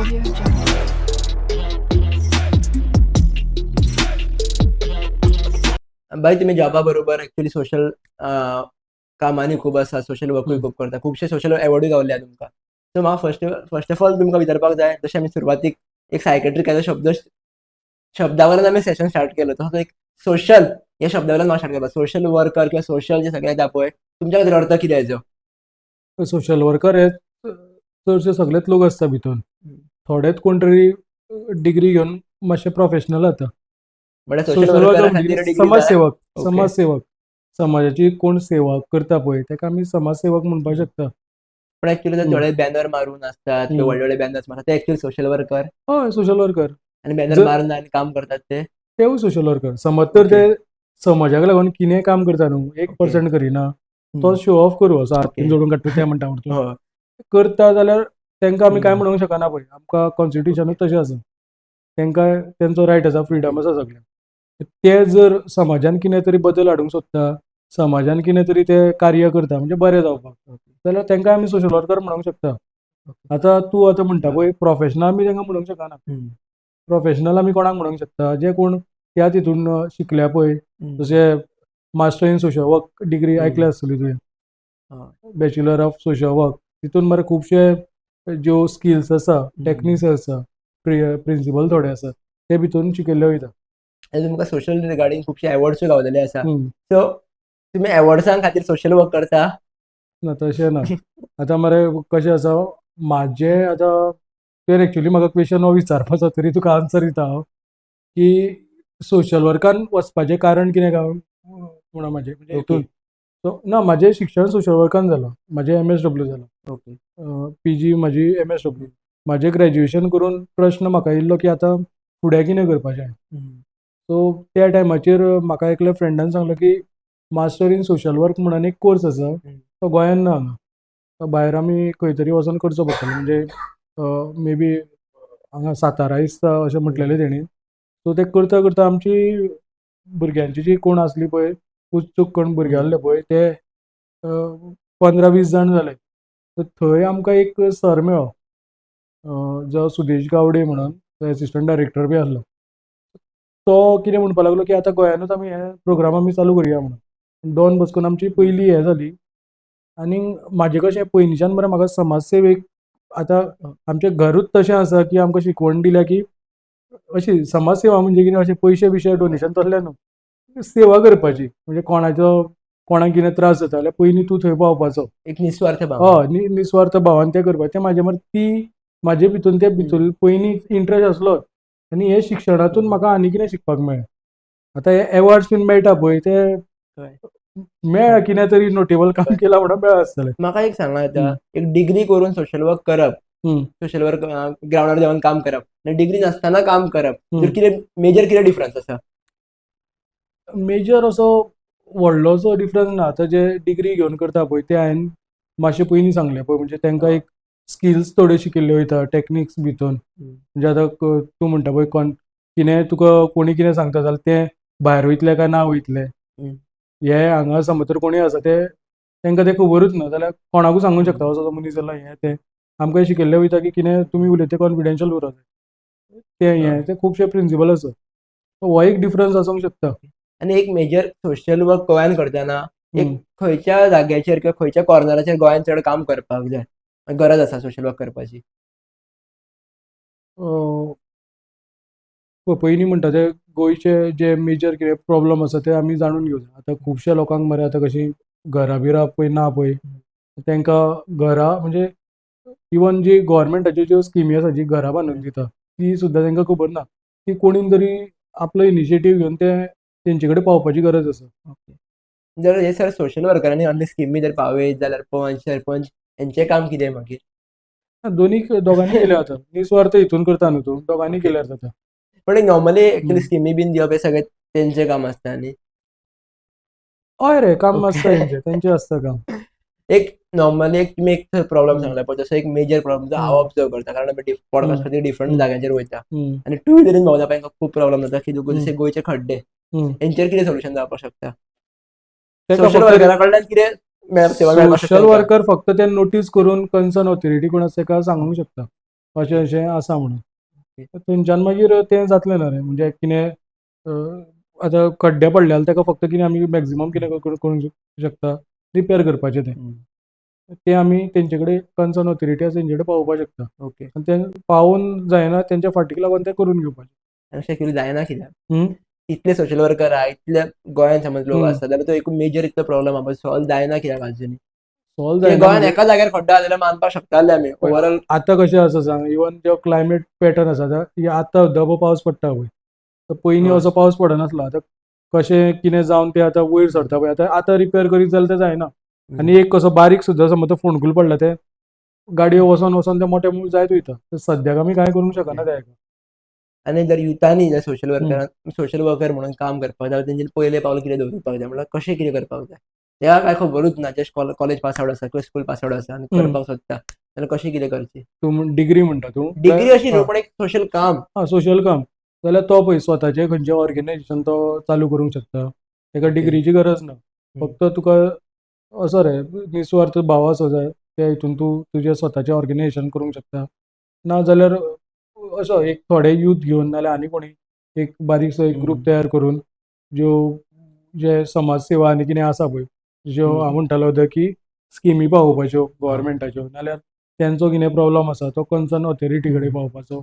Audio Jungle. बाई, तुमी जॉबा बरोबर एक्चुअली सोशल कामांनी खूब आसा, सोशल वर्कूय खूब करता, खुबशे सोशल एवॉर्डूय गावले तुमकां. सो म्हाका फर्स्ट फर्स्ट ऑफ ऑल तुमकां विचारपाक जाय, जशें आमी सुरवातीक एक सायकेट्रीक एज शब्द शब्दा वयल्यान आमी सेशन स्टार्ट केलो, तसो एक सोशल ह्या शब्दा वयल्यान म्हाका स्टार्ट करपाक, सोशल वर्कर किंवा सोशल जे सगळे येता पळय, तुमच्या खातीर अर्थ कितें हेजो? सोशल वर्कर हे चडशे सगळेच लोक आसता भितून. थोडेच कोण तरी डिग्री घेवन मातशे प्रोफेशनल जाता. म्हळ्यार सोशल सोशल वर्करा वर्कर खातीर डिग्री? समाजसेवक. समाजसेवक, समाजाची कोण सेवा करता पळय, ताका आमी समाजसेवक म्हणपाक शकता. पण एक्चुअली थोडे बॅनर मारून असतात किंवा व्हडले व्हडले बॅनर्स मारतात, ते एक्चुअली सोशल वर्कर? हय, सोशल वर्कर. आणि बॅनर मारून आनी काम करतात ते? तेवूय सोशल वर्कर. समज तर ते समाजाक लागून कितेंय काम करता न्हू, एक पर्संट करिना, तो शो ऑफ करूं असो हात जोडून काडटा ते म्हणटा तूं, करता जाल्यार तांकां आमी कांय म्हणूंक शकना पळय. आमकां कॉन्स्टिट्युशनूच तशें आसा, तांकां तेंचो रायट आसा, फ्रिडम आसा सगळ्यांक. ते जर समाजान कितें तरी बदल हाडूंक सोदता, समाजान कितें तरी ते कार्य करता म्हणजे बरें जावपाक, जाल्यार तांकां आमी सोशल वर्कर म्हणूंक शकता. आतां तूं आतां म्हणटा पळय, प्रोफेशनल आमी तांकां म्हणूंक शकना. प्रोफेशनल आमी कोणाक म्हणूंक शकता? जे कोण त्या तितून शिकल्या पळय, जशें master in social work degree ऐकल्या आसतली तुवें, बॅचलर ऑफ सोशल वर्क. तितून मरे खुबशे ज्यो स्किल्स आसा, टॅक्निक्स आसा, प्रिंसिपल थोडे आसा, ते भितून शिकयल्ले वयता. आनी तुमकां सोशल रिगार्डींग खुबशे एवॉर्ड्सूय गावलेले आसा. सो तुमी एवॉर्ड्सां खातीर सोशल वर्क करता? ना, तशें ना. आतां मरे कशें आसा म्हाजें, आतां तुवें एक्चुली म्हाका क्वेशन हो विचारपाचो, तरी तुका आन्सर दिता हांव की सोशल वर्कान वचपाचें कारण कितें काय म्हणून म्हाजें म्हणजे हितून सो ना, म्हाजें शिक्षण सोशल वर्कान जालां. म्हाजें एमएसडब्ल्यू जालां. पीजी म्हाजी एमएसडब्ल्यू. म्हाजें ग्रेज्युएशन करून प्रश्न म्हाका येयल्लो की आतां फुडें कितें करपाचें. सो त्या टायमाचेर म्हाका एकल्या फ्रेंडान सांगलें की मास्टर इन सोशल वर्क म्हणून एक कोर्स आसा, तो गोंयान ना हांगा, तो भायर आमी खंय तरी वचोन करचो पडटलो, म्हणजे मे बी हांगा सातारा दिसता अशें म्हटलेलें तेणी. सो ते करता करता आमची भुरग्यांची जी कोण आसली पळय, उत्सूक कोण भुरगे आहले पळय, ते 15-20 जाण जाले. सो थंय आमकां एक सर मेळ्ळो, जो सुदेश गावडे म्हणून, तो एसिस्टंट डायरेक्टर बी आसलो. तो कितें म्हणपाक लागलो की आतां गोंयानूच आमी हे प्रोग्राम आमी चालू करुया म्हणून. डॉन बॉस्कोन आमची पयली हें जाली. आनी म्हाजें कशें पयलींच्यान मरे म्हाका समाजसेवेक, आतां आमचें घरूच तशें आसा की आमकां शिकवण दिल्या की अशी समाजसेवा म्हणजे कितें, अशें पयशे बियशे डोनेशन तसलें न्हू, सेवा करपाची. म्हणजे कोणाचो कोणाक कितें त्रास जाता जाल्यार पयलीं तूं थंय पावपाचो. एक निस्वार्थ भाव. हय, निस्वार्थ भावान तें करपाचें. तें म्हाजें मरे ती म्हाजे भितून ते भितून पयलीं इंट्रस्ट आसलोच. आनी हे शिक्षणातून म्हाका आनी कितें शिकपाक मेळ्ळें. आतां हे एवॉर्ड्स बीन मेळटा पळय, ते मेळ्ळा कितें तरी नोटेबल काम केलां म्हणून मेळ्ळा आसतलें. म्हाका एक सांगा, आतां एक डिग्री करून सोशल वर्क करप, सोशल वर्क ग्रावंडार देंवन काम करप आनी डिग्री नासतना काम करप, तर कितें मेजर कितें डिफरन्स आसा? मेजर असो व्हडलोसो डिफरन्स ना. आतां जे डिग्री घेवन करता पळय, ते हांवें मातशें पयलीं सांगलें पळय, म्हणजे तांकां एक स्किल्स थोड्यो शिकिल्ल्यो वयता, टॅक्निक्स भितून. म्हणजे आतां तूं म्हणटा पळय, कोण कितें तुका कोणी कितें सांगता जाल्यार तें भायर वयतलें काय ना वयतलें, हे हांगा समज तर कोणूय आसा, ते तांकां तें खबरूच ना जाल्यार कोणाकूय सांगूंक शकता, असो मनीस जाला हें तें. आमकां शिकयल्लें वयता की कितें तुमी उलयता तें कॉन्फिडेन्शियल उरोंक जाय, तें हें तें खुबशे प्रिंसिपल आसा. हो एक डिफरन्स आसूंक शकता. आनी एक मेजर सोशल वर्क गोंयान करतना एक खंयच्या जाग्याचेर किंवा खंयच्या कॉर्नराचेर गोंयान चड काम करपाक जाय, गरज आसा सोशल वर्क करपाची? पयलीं म्हणटा ते गोंयचे जे मेजर कितें प्रॉब्लम आसा ते आमी जाणून घेवंक जाय. आतां खुबश्या लोकांक मरे आतां कशीं घरां बिरां पळय ना पळय, तांकां घरां म्हणजे इवन जी गोवोरमेंटाच्यो ज्यो स्किमी आसा, जी घरां बांदून दिता, ती सुद्दां तांकां खबर ना. ती कोणीन तरी आपलो इनिशिएटीव घेवन ते तेंचे कडेन पावपाची गरज आसा. जर हे सर सोशल वर्करांनी असले स्किमी जर पावयत जाल्यार पंच, सरपंच हेंचें काम कितें मागीर? दोनी दोगांनी केल्यार जाता. निस्वार्थ हितून करता न्हू तूं, दोगांनी केल्यार जाता. पण नॉर्मली एक्चुअली स्किमी बीन दिवप हें सगळें तेंचें काम आसता न्ही? हय रे, काम आसता तेंचें, तेंचें आसता काम. एक नॉर्मली एक तुमी एक प्रॉब्लम सांगला पळय, तसो एक मेजर प्रॉब्लम जो हांव ऑब्जर्व करता, कारण आमी पॉडकास्ट खातीर डिफरंट जाग्यांचेर वयता आनी टू व्हिलरीन भोंवता पळय, तांकां खूब प्रॉब्लम जाता की जशे गोंयचे खड्डे, हेंचेर कितें सोल्युशन जावपाक शकता? सोशल वर्करा कडल्यान कितें सेवा मेळपाक शकता? सोशल वर्कर फक्त ते नोटीस करून कन्सर्न ऑथॉरिटी कोण आसा ताका सांगूंक शकता. अशें अशें आसा म्हणून. थंयच्यान मागीर तें जातलें ना रे, म्हणजे कितें आतां खड्डे पडले जाल्यार ताका फक्त कितें आमी मॅक्झिमम कितें करूंक शकता, रिपेर करपाचें तें. तें आमी तेंचे कडेन कन्सर्न ऑथॉरिटी आसा तेंचे कडेन पावोवपाक शकता. आनी तें पावोवन जायना, तेंच्या फाटीक लागून तें करून घेवपाचें. आनी अशें कितें जायना कित्याक? इतले सोशल वर्कर आहा, इतले गोंयांत समज लोक आसता जाल्यार तो एक मेजर इतलो प्रॉब्लम आहा सॉल्व जायना कित्याक आजुनूय? सॉल्व जायना गोंयांत एका जाग्यार खड्डो आहा जाल्यार मानपाक शकताले आमी ओवरऑल. आतां कशें आसा सांग, इवन जो क्लायमेट पॅटर्न आसा, आतां धबो पावस पडटा पळय, तर पयलीं असो पावस पडनासलो. आतां कशें कितें जावन तें आतां वयर सरता पळय, आतां आतां रिपेर करीत जाल्यार तें जायना. आनी एक कसो बारीक सुद्दां समज तो फोंडकूल पडला, तें गाडयो वचोन वचोन तें मोटें जायत वयता. सद्याक आमी कांय करूंक शकना तें. आनी जर युथांनी जर सोशल वर्करान सोशल वर्कर म्हणून काम करपाक जाय, तेंच्यानी पयलें पावल कितें दवरपाक जाय, म्हणल्यार कशें कितें करपाक जाय? तेका कांय खबरूच ना, जस्ट कॉलेज पास आवट आसा किंवा स्कूल पास आवट आसा आनी करपाक सोदता जाल्यार कशें कितें करचें? तूं डिग्री म्हणटा तूं? डिग्री अशी न्हू, पण एक सोशल काम. आं, सोशल काम जाल्यार तो पळय स्वताचें खंयचें ऑर्गनायजेशन तो चालू करूंक शकता. ताका डिग्रीची गरज ना. फक्त तुका असो रे निस्वार्थ भाव आसो जाय, त्या हितून तूं तुजें स्वताचें ऑर्गनायजेशन करूंक शकता. ना जाल्यार असो एक थोडे यूथ घेवन नाजाल्यार आनी कोणी एक बारीकसो एक ग्रूप तयार करून ज्यो जे समाज सेवा आनी कितें आसा पळय, ज्यो हांव म्हणटालो की स्किमी पावोवपाच्यो गव्हर्मेंटाच्यो, नाजाल्यार तेंचो कितें प्रॉब्लम आसा तो कन्सर्न ऑथॉरिटी कडेन पावोवपाचो,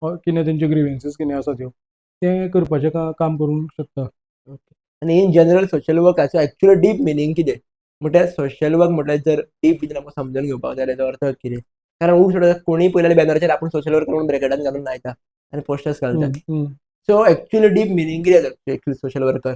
कितें तेंच्यो ग्रिवन्सीस कितें आसा त्यो, तें करपाचें काम करूंक शकता. आनी इन जनरल सोशल वर्काचो एक्चुअल डीप मिनींग कितें? म्हटल्यार सोशल वर्क म्हटल्यार जर डीप भितर आमकां समजून घेवपाक जाय जाल्यार अर्थ कितें? कारण खूब जाणां कोणीय पळयल्यार बॅनराचेर आपूण सोशल वर्कर म्हणून ब्रॅकेटान घालून लायता आनी पोस्टर्स घालतात. सो एक्चुअली डीप मिनींग कितें एक्चुअल सोशल वर्कर?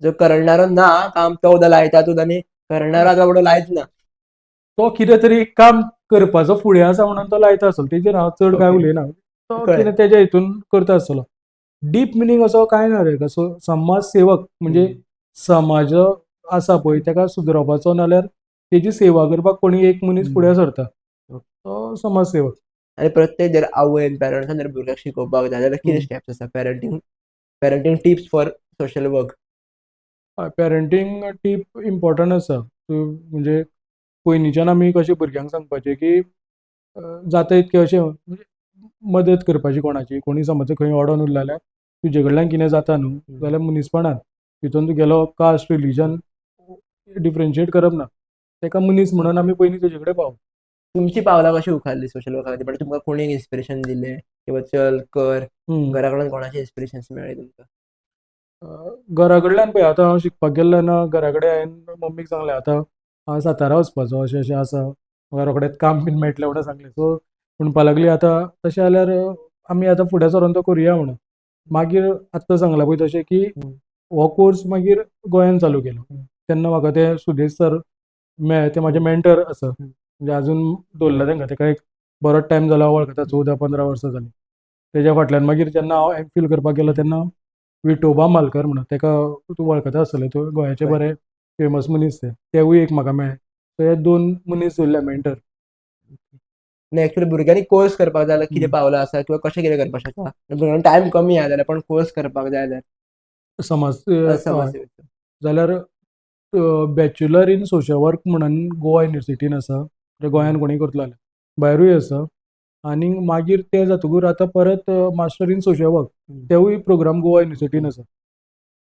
जो करणारो ना काम तो सुद्दां लायता तूं आनी करणारो तो बाबडो लायच ना. तो कितें तरी काम करपाचो फुडें आसा म्हणून तो लायता आसतलो, तेजेर हांव चड कांय उलयना. तो कितें तेज्या हितून करता आसतलो. डीप मिनींग असो कांय ना रे. कसो समाज सेवक म्हणजे समाज आसा पळय तेका सुदरोवपाचो, नाल्यार तेजी सेवा करपाक कोणी एक मनीस फुडें सरता, तो समाज सेवक. आनी प्रत्येक जर आवयन पेरंट्सान जर भुरग्याक शिकोवपाक जाय जाल्यार कितें स्टेप्स आसा? Parenting tips for social work. Parenting tip important आसा. म्हणजे पयलींच्यान आमी कशें भुरग्यांक सांगपाचें की जाता इतकें अशें म्हणजे मदत करपाची कोणाची, कोणी समज खंय अडोन उरला जाल्यार तुजे कडल्यान कितें जाता न्हू जाल्यार मनीसपणान तितून तुगेलो कास्ट रिलीजन डिफरन्शिएट करप ना, ताका मनीस म्हणून आमी पयलीं तेजे कडेन पावप. तुमची पावलां कशी उखारली सोशल वर्का खातीर? तुमकां कोणी इन्स्पिरेशन दिलें किंवा चल कर, घरा कडल्यान कोणाचें इन्स्पिरेशन मेळ्ळें तुमकां? घरा कडल्यान पळय आतां हांव शिकपाक गेल्लो तेन्ना घरा कडेन हांवें मम्मीक सांगलें आतां हांव सातारा वचपाचो अशें अशें आसा, म्हाका रोखडेंच काम बीन मेळटलें म्हणून सांगलें. सो म्हणपा लागली आतां तशें जाल्यार आमी आतां फुडें सरोन तो करुया म्हणून. मागीर आत्तां सांगलां पळय तशें की हो कोर्स मागीर गोंयान चालू केलो. तेन्ना म्हाका ते सुदेश सर मेळ्ळे, ते म्हाजे मेंटर आसा, म्हणजे आजून दवरला तांकां, ताका एक बरोच टायम जाला वळखता, 14-15 वर्सां जालीं. तेज्या फाटल्यान मागीर जेन्ना हांव एम फील करपाक गेलो तेन्ना विठोबा मालकर म्हणून ताका तूं वळखता आसतलें, तो गोंयाचे बरे फेमस मनीस ते, तेवूय एक म्हाका मेळ्ळे. सो हे दोन मनीस उरले मेंटर. आनी एक्चुअली भुरग्यांनी कोर्स करपाक जाय जाल्यार कितें पावलां आसा किंवा कशें कितें करपाक शकता? भुरग्यांक टायम कमी आहा जाल्यार पण कोर्स करपाक जाय जाल्यार समाज जाल्यार बॅचलर इन सोशल वर्क म्हणून गोवा युनिवर्सिटीन आसा, म्हणजे गोंयान कोणूय करतलो जाल्यार, भायरूय आसा. आनी मागीर तें जातकूर आतां परत मास्टर इन सोशल वर्क, तेवूय प्रोग्राम गोवा युनिवर्सिटीन आसा.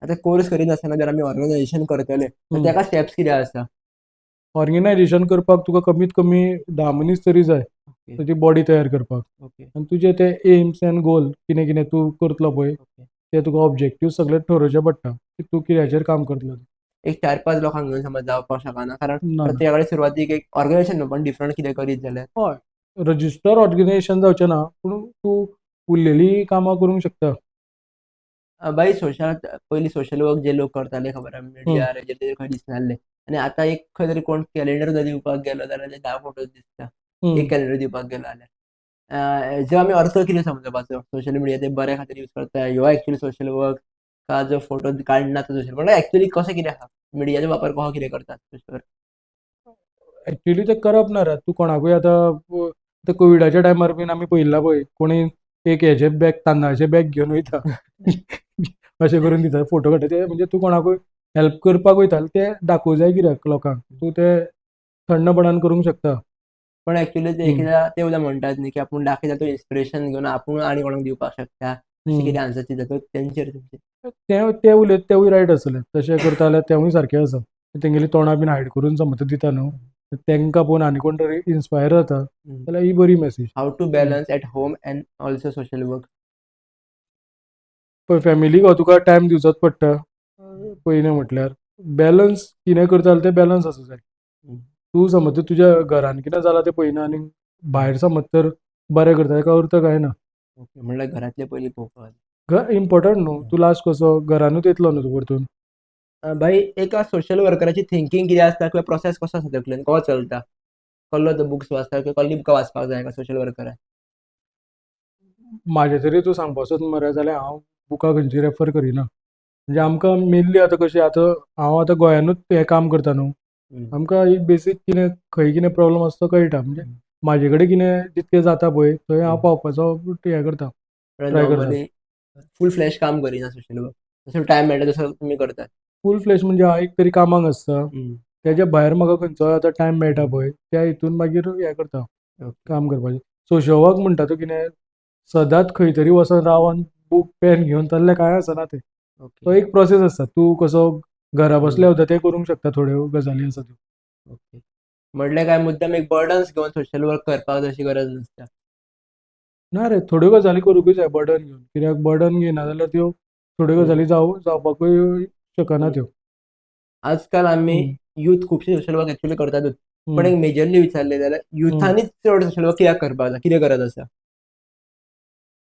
आतां कोर्स करिनासतना जर आमी ऑर्गनायजेशन करतले ताका स्टेप्स कितें आसा? ऑर्गनायजेशन करपाक तुका कमीत कमी 10 मनीस तरी जाय, तुजी बॉडी तयार करपाक. आनी तुजे ते एम्स एंड गोल कितें कितें तूं करतलो पळय ते तुका ऑब्जेक्टीव सगळे ठरोवचे पडटा की तूं कित्याचेर काम करतलो. एक 4-5 लोकांक घेवन समज जावपाक शकना, कारण प्रत्येका कडेन सुरवातीक एक ऑर्गनायजेशन न्हू, पण डिफरंट कितें करीत जाल्यार. हय, रजिस्टर ऑर्गनायजेशन जावचें ना, पूण तूं उरलेली कामां करूंक शकता. बाई सोशल पयलीं सोशल वर्क जे लोक करताले खबर आहा मिडियार हेजेर खंय दिसनासले, आनी आतां एक खंय तरी कोण कॅलेंडर जर दिवपाक गेलो जाल्यार ते 10 फोटोज दिसता, एक कॅलेंडर दिवपाक गेलो जाल्यार. हेजो आमी अर्थ कितें समजपाचो? सोशल मिडिया ते बऱ्या खातीर यूज करता, ह्यो एक्चुअली सोशल वर्क का जो फोटो काडना तो सोशल, म्हणल्यार एक्चुअली कशें कितें आहा मिडियाचो वापर कसो कितें करतात सोशल वर्क? एक्चुअली तें करप ना रे, तूं कोणाकूय आतां कोविडाच्या टायमार बीन आमी पळयल्ला पळय, कोणी एक हेजें बॅग तांदळाचें बॅग घेवन वयता अशें करून दिता, फोटो काडटा ते, म्हणजे तूं कोणाकूय हेल्प करपाक वयता ते दाखोवंक जाय कित्याक लोकांक, तूं ते थंडपणान करूंक शकता. पण एक्चुअली ते एकदा ते सुद्दां म्हणटात न्ही की आपूण दाखयता तो इन्स्पिरेशन घेवन आपूण आनी कोणाक दिवपाक शकता, अशें कितें आन्सर दिता तो तेंचेर तुमचेर. तें तें उलयत तेवूय रायट आसतलें. तशें करता जाल्यार तेवूय सारकें आसा. तेंगेली तोंडां बीन हायड करून समज दिता न्हू, तेंकां पळोवन आनी कोण तरी इन्स्पायर जाता जाल्यार ही बरी message. How to balance at home and also social work? पळय, फॅमिलीक हो तुका टायम दिवचोच पडटा पयलें म्हटल्यार. बॅलन्स कितें करता जाल्यार तें बॅलन्स आसूं जाय. तूं समज तर तुज्या घरान कितें जालां तें पळयना आनी भायर समज तर बरें करता, तेका अर्थ कांय ना. ओके, म्हणल्यार घरांतलें पयलीं पळोवपाक. घर इम्पॉर्टंट न्हू. तूं लास्ट कसो घरानूच येतलो न्हू तूं परतून. भाई, एका सोशल वर्कराची थिंकींग कितें आसता किंवा प्रोसेस कसो आसता तकलेन, कसो चलता? कसलो तो बुक्स वाचता किंवा कसली बुकां वाचपाक जाय एका सोशल वर्करान? म्हाजे तरी तूं सांगपा वचत मरे जाल्यार हांव बुकां खंयची रेफर करिना. म्हणजे आमकां मेनली आतां कशें, आतां हांव आतां गोंयानूच हें काम करता न्हू, आमकां एक बेसीक कितें खंय कितें प्रॉब्लम आसा तो कळटा. म्हणजे म्हाजे कडेन कितें जितकें जाता पळय थंय हांव पावपाचो हें करता, ट्राय करता. नॉर्मली फूल फ्लॅश काम करिना सोशल वर्क, जसो टायम मेळटा तसो तुमी करतात. फूल फ्लॅश म्हणजे हांव एक तरी कामाक आसता, तेज्या भायर म्हाका खंयचो आतां टायम मेळटा पळय त्या हितून मागीर हें करता काम करपाचें. सोशल वर्क म्हणटा तूं कितें सदांच खंय तरी वचोन रावन बूक पेन घेवन तसलें कांय आसना तें. तो एक प्रोसेस आसता. तूं कसो घरा बसल्या सुद्दां तें करूंक शकता, थोड्यो गजाली आसा त्यो. ओके, म्हटल्यार काय मुद्दाम एक बर्डन्स घेवन सोशल वर्क करपाक तशी गरज नासता. ना रे, थोड्यो गजाली करूंकूय जाय बर्डन घेवन. कित्याक बर्डन घेयना जाल्यार त्यो थोड्यो गजाली जावपाकूय शकना त्यो. आजकाल आमी यूथ खुबशे सोशल वर्क एक्चुअली करतातूच, पण एक मेजरली विचारलें जाल्यार युथानीच चड सोशल वर्क कित्याक करपाक जाय, कितें गरज आसा?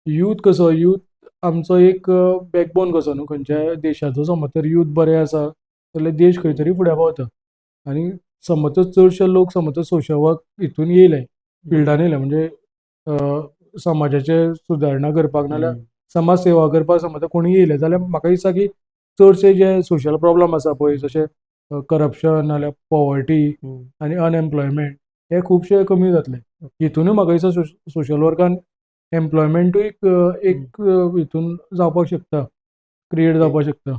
यूथ कसो, यूथ आमचो एक बॅकबोन कसो न्हू खंयच्याय देशाचो. समज तर यूथ बरें आसा जाल्यार देश खंय तरी फुडें पावता. आनी समज तर चडशे लोक समज तर सोशल वर्क हितून येयले, फिल्डान येयले, म्हणजे समाजाचे सुदारणा करपाक नाल्यार समाज सेवा करपाक समज तर कोणूय येयले जाल्यार म्हाका दिसता की चडशे जे सोशल प्रॉब्लम आसा पळय, जशे करप्शन नाल्यार पॉवर्टी आनी अनएम्प्लॉयमेंट, हे खुबशे कमी जातले. हितूनय म्हाका दिसता सोशल वर्कान एम्प्लॉयमेंटूय एक हितून जावपाक शकता, क्रिएट जावपाक शकता.